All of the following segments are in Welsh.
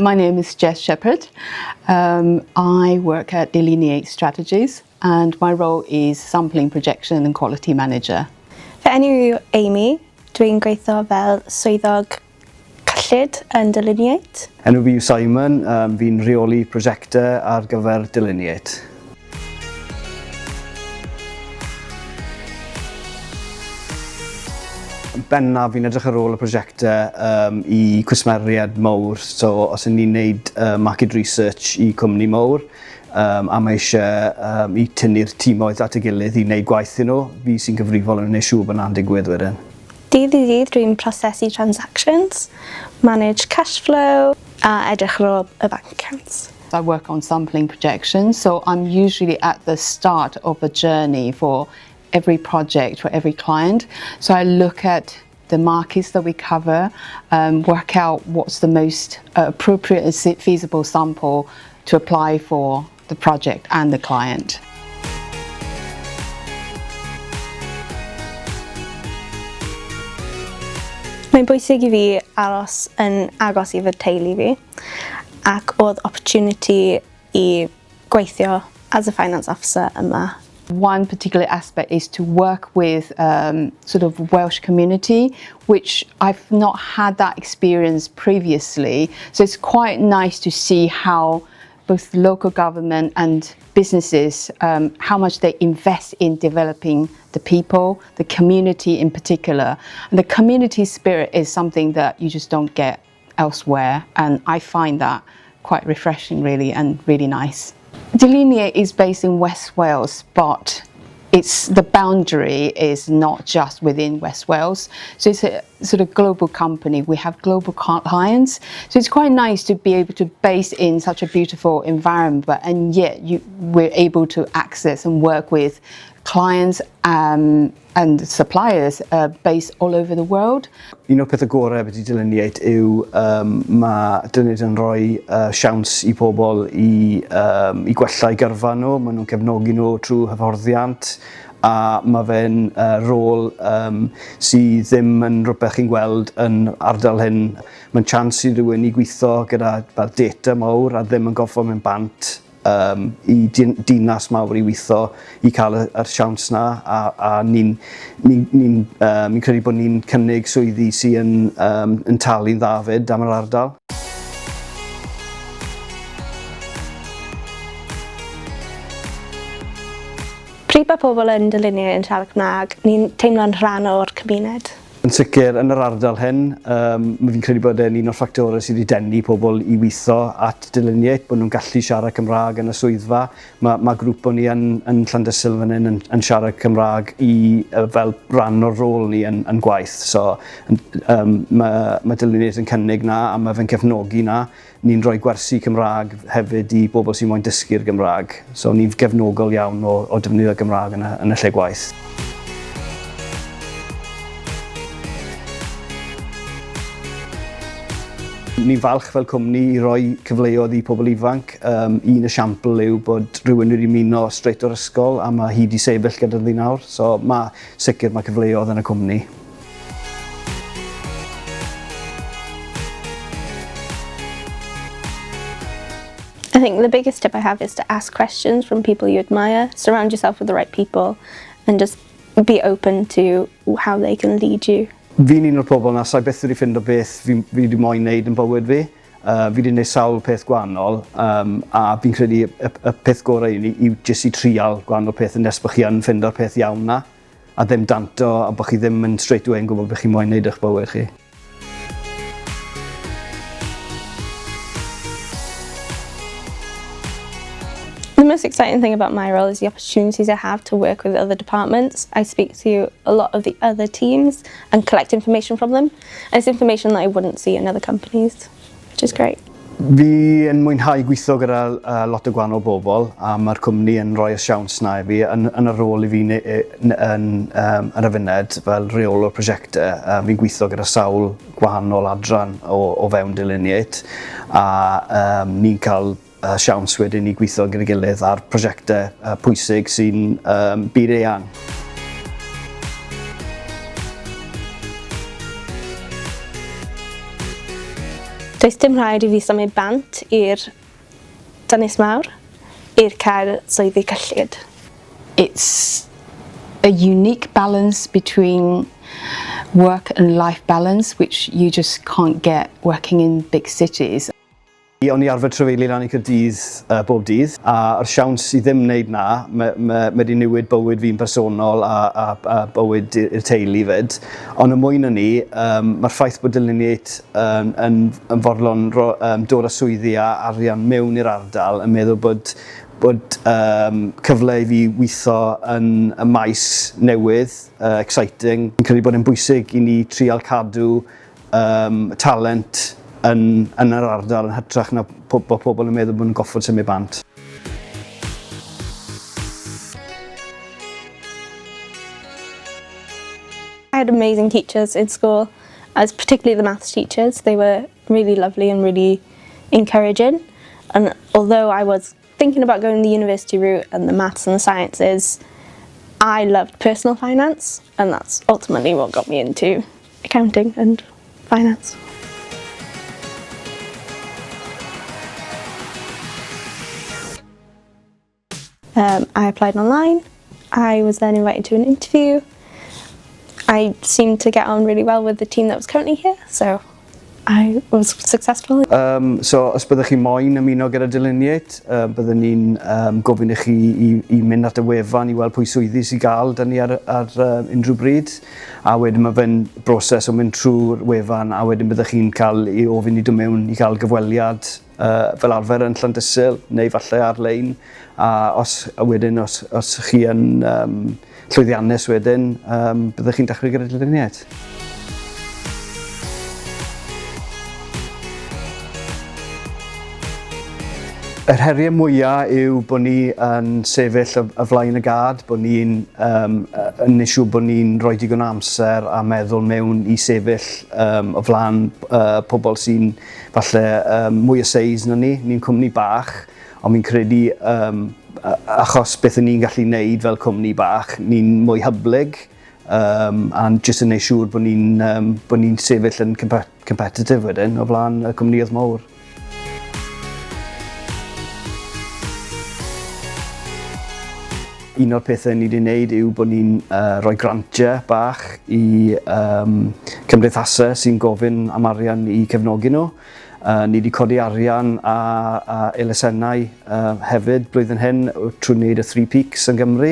My name is Jess Shepherd. Um, I work at Delineate Strategies and my role is Sampling Projection and Quality Manager. Fy enw yw Amy, dwi'n gweithio fel swyddog cyllid yn Delineate. Enw fi yw Simon, um, fi'n rheoli prosiectau ar gyfer Delineate. Yn bennaf fi'n edrych ar ôl y prosiectau um, i cwsmeriaid mawr, so os ydyn ni'n neud uh, market research i cwmni mawr, um, a mae eisiau um, i tynnu'r tîmoedd at ei gilydd i wneud gwaith i nhw, fi sy'n gyfrifol yn gwneud siŵr bod na'n digwydd wedyn. Dydd i ddydd dwi'n prosesu transactions, manage cash flow a edrych ar ôl y bank accounts. I work on sampling projections, so I'm usually at the start of a journey for every project, for every client. So I look at the markets that we cover, um, work out what's the most uh, appropriate and feasible sample to apply for the project and the client. Mae'n bwysig i fi aros yn agos i fy teulu fi ac oedd opportunity i gweithio as a finance officer yma. One particular aspect is to work with um, sort of Welsh community, which I've not had that experience previously. So it's quite nice to see how both local government and businesses, um, how much they invest in developing the people, the community in particular. And the community spirit is something that you just don't get elsewhere. And I find that quite refreshing really and really nice. Delineate is based in West Wales, but it's the boundary is not just within West Wales. So it's a sort of global company. We have global clients. So it's quite nice to be able to base in such a beautiful environment, but, and yet you, we're able to access and work with clients um, and suppliers uh, based all over the world. Un o'r pethau gorau beth i Delineate yw um, mae Delineate yn rhoi uh, siawns i pobl i, um, i gwella eu gyrfa nhw, maen nhw'n cefnogi nhw trwy hyfforddiant a mae fe'n uh, rôl um, sydd ddim yn rhywbeth chi'n gweld yn ardal hyn. Mae'n chance i rhywun i gweithio gyda fel data mawr a ddim yn gorfod mynd bant um, i dinas mawr i weithio i cael y, yr siawns na a, a ni'n ni, ni, um, ni'n credu bod ni'n cynnig swyddi sy'n um, yn talu'n dda fyd am yr ardal. Pryd mae pobl yn dylunio yn siarad Cymraeg, ni'n teimlo'n rhan o'r cymuned. Yn sicr, yn yr ardal hyn, um, fi'n credu bod e'n un o'r ffactorau sydd wedi denu pobl i weithio at Delineate, bod nhw'n gallu siarad Cymraeg yn y swyddfa. Mae, mae grŵp o'n ni yn, yn Llandysul fan hyn yn, yn siarad Cymraeg i, fel rhan o'r rôl ni yn, yn gwaith. So, um, mae, mae Delineate yn cynnig na a mae fe'n cefnogi na. Ni'n rhoi gwersi Cymraeg hefyd i bobl sy'n moyn dysgu'r Gymraeg. So ni'n gefnogol iawn o, o defnyddio Gymraeg yn y, yn y lle gwaith. Ni'n falch fel cwmni i roi cyfleoedd i pobl ifanc. Um, un esiampl yw bod rhywun wedi ymuno straight o'r ysgol a mae hi wedi sefyll gyda fi nawr. So mae sicr mae cyfleoedd yn y cwmni. I think the biggest tip I have is to ask questions from people you admire, surround yourself with the right people and just be open to how they can lead you. Fi'n un o'r pobl na, sa'i byth wedi ffindo beth fi, fi wedi moyn neud yn bywyd fi. Uh, fi wedi gwneud sawl peth gwahanol um, a fi'n credu y, y, y peth gorau i ni yw jyst i trial gwahanol peth yn nes bod chi yn ffindo'r peth iawn na. A ddim danto a bod chi ddim yn straight away yn gwybod beth chi moyn neud eich bywyd chi. The most exciting thing about my role is the opportunities I have to work with other departments. I speak to a lot of the other teams and collect information from them. And it's information that I wouldn't see in other companies, which is great. Fi yn mwynhau gweithio gyda uh, lot o gwahanol bobl a mae'r cwmni yn rhoi y siawns na i fi yn, yn y rôl i fi yn, yn, um, yn y funed fel rheolwr prosiectau. Uh, fi'n gweithio gyda sawl gwahanol adran o, o fewn Delineate a um, ni'n cael uh, siawns wedyn i gweithio gyda'i gilydd ar prosiectau uh, pwysig sy'n um, byd eang. Does dim rhaid i fi symud bant i'r Ynys Mawr i'r cael swyddi cyllid. It's a unique balance between work and life balance, which you just can't get working in big cities. O'n i arfer trafeili lan i Caerdydd uh, bob dydd, a'r siawns i ddim wneud na, mae ma, ma wedi newid bywyd fi'n personol a, a, a bywyd i'r teulu fyd. Ond y mwy na ni, um, mae'r ffaith bod Delineate um, yn, yn fodlon ro, um, dod â swyddi a arian mewn i'r ardal yn meddwl bod bod um, cyfle i fi weithio yn y maes newydd, uh, exciting. Fi'n credu bod e'n bwysig i ni trial cadw um, talent yn, yn yr ardal yn hytrach na po bod pobl yn meddwl bod nhw'n goffod symud bant. I had amazing teachers in school, as particularly the maths teachers. They were really lovely and really encouraging. And although I was thinking about going the university route and the maths and the sciences, I loved personal finance, and that's ultimately what got me into accounting and finance. I applied online. I was then invited to an interview. I seemed to get on really well with the team that was currently here, so I was successful. Um, so, os byddwch chi moyn ymuno gyda Delineate, uh, byddwn ni'n um, gofyn i chi i, i mynd at y wefan i weld pwy swyddi sy'n gael dyn ni ar, ar uh, unrhyw bryd. A wedyn mae fe'n broses o mynd trwy'r wefan a wedyn byddwch chi'n cael ei ofyn i dod mewn i gael gyfweliad uh, fel arfer yn Llandysul neu falle ar-lein. A os, a wedyn os, os chi yn um, llwyddiannus wedyn, um, byddwch chi'n dechrau gyda Delineate. Yr heriau mwyaf yw bod ni yn sefyll y, y flaen y gad, bod ni'n um, yn neud siŵr bod ni'n rhoi digon o amser a meddwl mewn i sefyll um, o flaen uh, pobl sy'n falle um, mwy o seis na ni. Ni'n cwmni bach, ond mi'n credu um, achos beth ni'n gallu neud fel cwmni bach, ni'n mwy hyblyg um, a jyst yn neud siŵr bod ni'n um, bod ni'n sefyll yn competitive wedyn o flaen y cwmnïoedd mawr. Un o'r pethau ni wedi wneud yw bod ni'n uh, rhoi grantiau bach i um, cymdeithasau sy'n gofyn am arian i cefnogi nhw. Uh, ni wedi codi arian a, a elusennau uh, hefyd blwyddyn hyn trwy wneud y Three Peaks yn Gymru.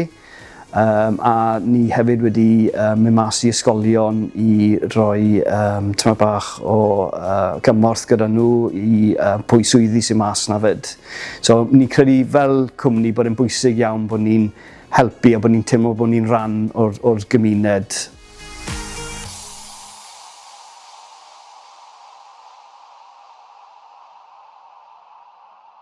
Um, a ni hefyd wedi um, mynd mas i ysgolion i roi um, tyma bach o uh, gymorth gyda nhw i uh, pwy swyddi sy'n mas na fyd. So ni'n credu fel cwmni bod e'n bwysig iawn bod ni'n helpu a bod ni'n teimlo bod ni'n rhan o'r, or gymuned.